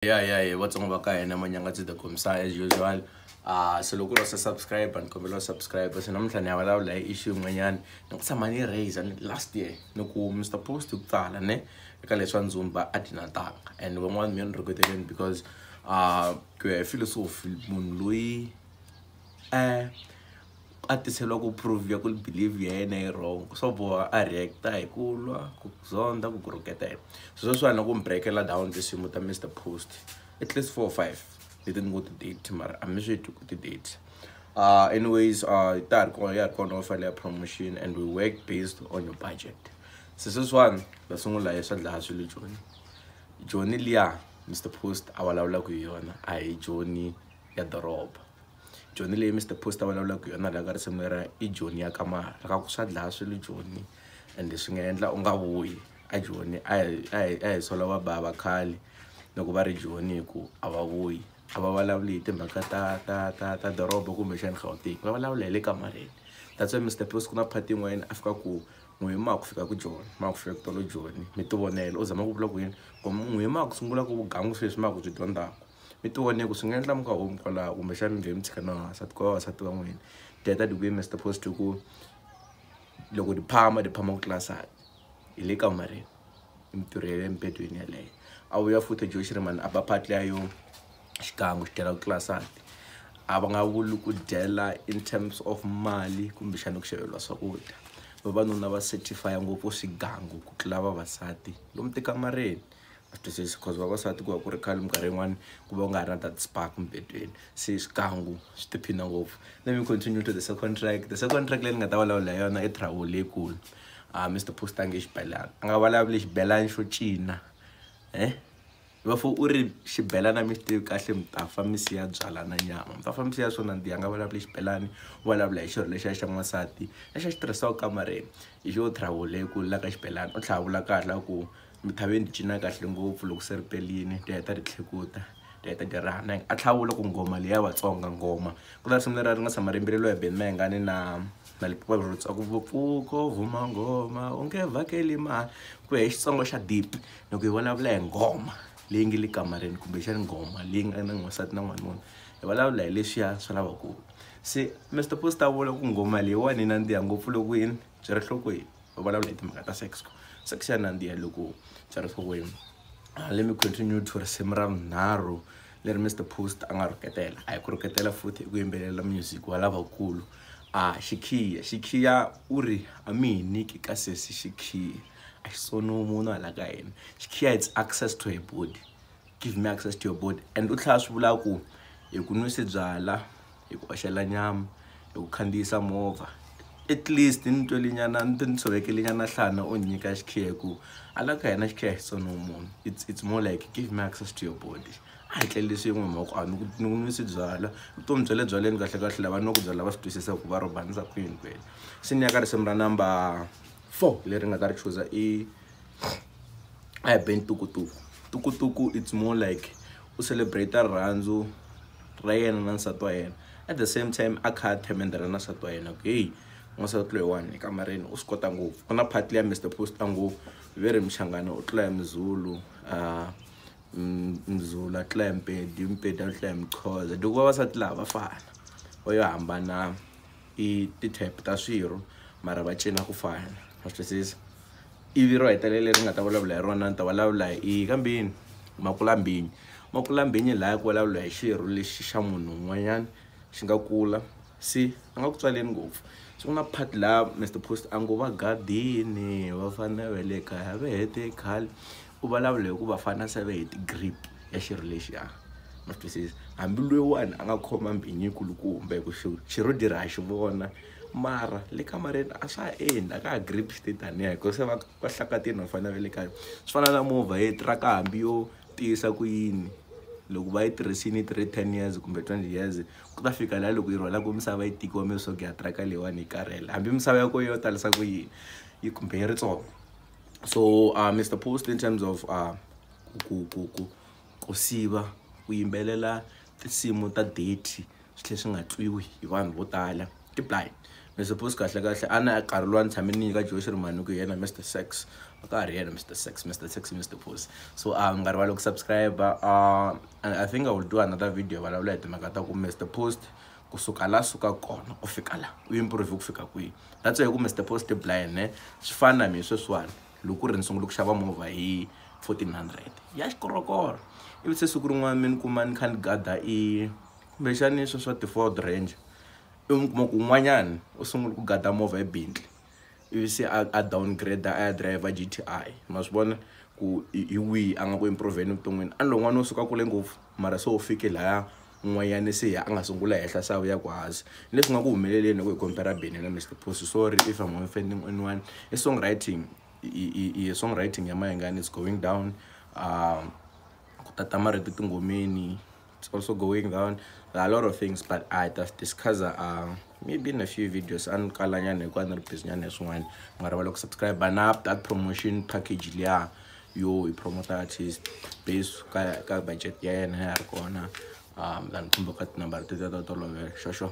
Ya Vatsonga va ka hina, Manyangatsi the Komisa as usual. Se loko u ri se subscribe, ni kombela u subscribe. Se namuntlha ni ya vulavula hi issue yin'wanyana ni ku tshama ni raise last year, ni ku Mr Post ku tsala ne eka leswa ndzumba a ti na ntanga, and van'wani mi ni rhuketeleni because ku ya hi philosophy, munhu loyi a tiseliwa proof ya ku believe ya yena yi wrong, swo boha a react-a hi ku lwa, ku zonda, ku rhuketela. So sweswiwani loko mi breakela down tinsimu ta Mr Post, at least four or five leti ni ngo ti-date, mara a mi swi twi ku ti-date. Anyways, ta ha ri kona, ya ri kona offer ya promotion, and we work based on your budget. Se sweswiwani ta sungula hi swa dlaya swilo. Joni, Joni liya Mr Post a vulavulaka hi yona a hi Joni ya doroba. Joni leyi Mr Post a vulavulaka hi yona laha ka risimu leriya i Joni ya kamara ka ku swa dlaya swilo Joni, and swi nga endla u nga vuyi a Joni. A hi sola va bava khale loko va ri Joni hi ku a va vuyi, a va vulavuli hi timhaka ta doroba kumbexani Gauteng, va vulavula hi le kamareni. That's why Mr Post ku na part yin'wanyana a fika ku n'wi ma ku fika ku Joni, ma ku fika ku tolo Joni, mi ti vonela. U zama ku vula ku yini? Ku n'wi ma ku sungula ku vugangu sweswi ma ku byi dyondzaka, mi ti vone ku swi nga endla mi nga humi kwalaho, kumbexana mi vhe mi tshika na vavasati ku vavasati va n'wina. Ti heta ti ku Mr Post ku loko ti phama, ti phama ku tlula nsati hi le kamareni, mintirho ya le emubedweni yeleyo. A vuya futhi Joe Shirimani a ba part liya yo xigangu xi dyela ku tlula nsati. A va nga vuli ku dyela in terms of mali kumbexana ku xaveriwa swakudya. Vavanuna va certify ngopfu swigangu ku tlula vavasati lomu tikamareni, wa swi twisisa? Cause vavasati ku va ku ri khale, minkarhi yin'wani ku va ku nga ri na that spark mubedweni, se swigangu swi tiphina ngopfu. Let me continue to the second track. The second track leyi ni nga ta vulavula hi yona i Trouble leyikulu. Mr Post a nge xibelani, a nga vulavuli xibelani xo cina. Va fo u ri xibelana mi xi tivi kahle, mi ta fa mi siya byala na nyama, mi ta fa mi siya swo nandziha. Nga vulavuli xibelani, u vulavula hi xirho lexiya xa n'wansati lexi a xi tirhisaka kamareni, hi xo Trouble leyikulu la ka xibelani. U tlhela a vula kahle a ku mithaveni ti cina kahle ngopfu loko se ri pelini, ti heta ti tlhekuta, ti heta ti raha. A tlhela a vula ku nghoma leyi ya Vatsonga, nghoma ku na risimu leri ri nga tshama ri yimbeleriwa hi Benny Mayengani na Limpopo Roots, a ku pfuko vuma nghoma u nge vhakeli mahala, ku ya hi Xitsonga xa deep. Loko hi vulavula hi nghoma leyi nge le kamareni, kumbexani nghoma leyi nga na n'wansati na n'wanuna, hi vulavula hi leswiya swa lavakulu. Se Mr Post a vula ku nghoma leyiwani yi nandziha ngopfu loko yini byi ri nhlokweni. Va vulavula hi timhaka ta sex, sex ya nandziha loko byi ri nhlokweni. Let me continue to risimu ra vunharhu leri Mr Post a nga rhuketela. A hi ku rhuketela futhi, i ku yimbelela music wa lavakulu. A xikhiya, xikhiya u ri a mi hi nyiki ka sesi, xikhiya a xi tsoniwi munhu hala ka hina. Xikhiya, it's access to a body, give me access to your body. And u tlhela swi vula ku hi ku nwisi byala, hi ku oxela nyama, hi ku khandziyisa movha, at least ni twelinyana, ni tshovekelinyana nhlana, u nyika xikhiya, hi ku ala ka hina xikhiya xi tsoniwi munhu. It's more like give me access to your body. A hi tleleli swin'we hi mhaka ku a ni ku ni ku nwisi byala, vutomi bya le byaleni kahle kahle. Lava nwaku byala va swi twisisa ku va rhobanisa ku yini kwena. Se ni ya ka risimu ra number 4 leri nga ta ri chuza, i a hi beni Tukutuku. Tukutuku, it's more like u celebrate rirhandzu ra yena na nsati wa yena, at the same time a kha a themendela na nsati wa yena ku heyi, n'wansati loyiwani ekamareni u swi kota ngopfu. Ku na part liya Mr Post a ngo ve ri Mchangana u tlula hi Mzulu, Mzulu a tlula hi Mpedi, Mpedi a tlula hi Mxhosa. Loko vavasati lava va fana, va yo hambana i ti-type ta swirho, mara va cina ku fana, wa swi twisisa? Ivi ro hetelela leri nga ta vulavula hi rona, ni ta vulavula hi kambini Makulambinyi. Makulambinyi laya ku vulavula hi xirho lexi xa munhu un'wanyana xi nga kula, se a nga ku tswaleni ngopfu. Se ku na part laha Mr Post a ngo va gadini vafana va le kaya va hete khale. U vulavula hi ku vafana se va heti grip ya xirho lexiya, ma swi twisisa? Hambi loyiwani a nga khoma mbhinyi yikulukumba, hi ku xirho dyi ha xi vona, mara le kamareni a swa ha endli, a ka ha grip xi te taniya, hi ku se va hlakatini vafana va le kaya. Swi fana na movha ye tiraka, hambi yo tiyisa ku yini, loko va yi tirhisini yi tirhe 10 years kumbe 20 years, ku ta fika laha loko yi rhwalaka misava yi tikiwa leswaku ya tiraka leyiwani yi karhele, hambi misava ya kona yo talisa ku yini yi kumbe yi ri tsongo. So Mr Post, in terms of ku siva ku yimbelela tinsimu ta dirty swi tlhela swi nga twiwi hi vanhu vo tala, ti blind. Mr Post kahle kahle a na nkarhi lowu a ni tshame ni nyika Joe Shirimani ku yena Mr Sex. Ka ha ri yena Mr Sex, Mr Sexy, Mr Post. So nga rivali ku subscribe. And I think I will do another video vulavula hi timhaka ta ku Mr Post kusuka la suka kona ku fika la u improve ku fika kwihi. That's why ku Mr Post blind ne swi fana na mina sweswiwani loko ku ri ni sungula ku xava movha hi 1400 ya xikorokoro, ivi se siku rin'wana mi ni kuma ni kha ni gada i kumbexani sweswo swa ti-Ford Ranger, ivi mi kuma ku un'wanyana u sungula ku gada movha hi Bentley, ivi se a downgrade a ya driver GTI. Ma swi vona ku hi wihi a nga ku improve-eni evuton'wini. A ni lowun'wana u suka kule ngopfu mara se u fike laya un'wanyana se a nga sungula henhla se a vuya ku hansi, leswi nga ku humeleleni loko hi compare Benny na Mr Post. Sorry if I'm offending anyone. I songwriting, i songwriting ya Mayengani is going down. Ku tata marito tingomeni it's also going down. There are a lot of things, but I just discuss maybe in a few videos. A ni kalanyana hikuva ni ri busy nyana hi swin'wana. Nga rivali ku subscribe na that promotion package liya yo hi promote artist base ka budget ya yena ya ri kona. Than khumba ka tinambara tetiya ta tolovela xo xo.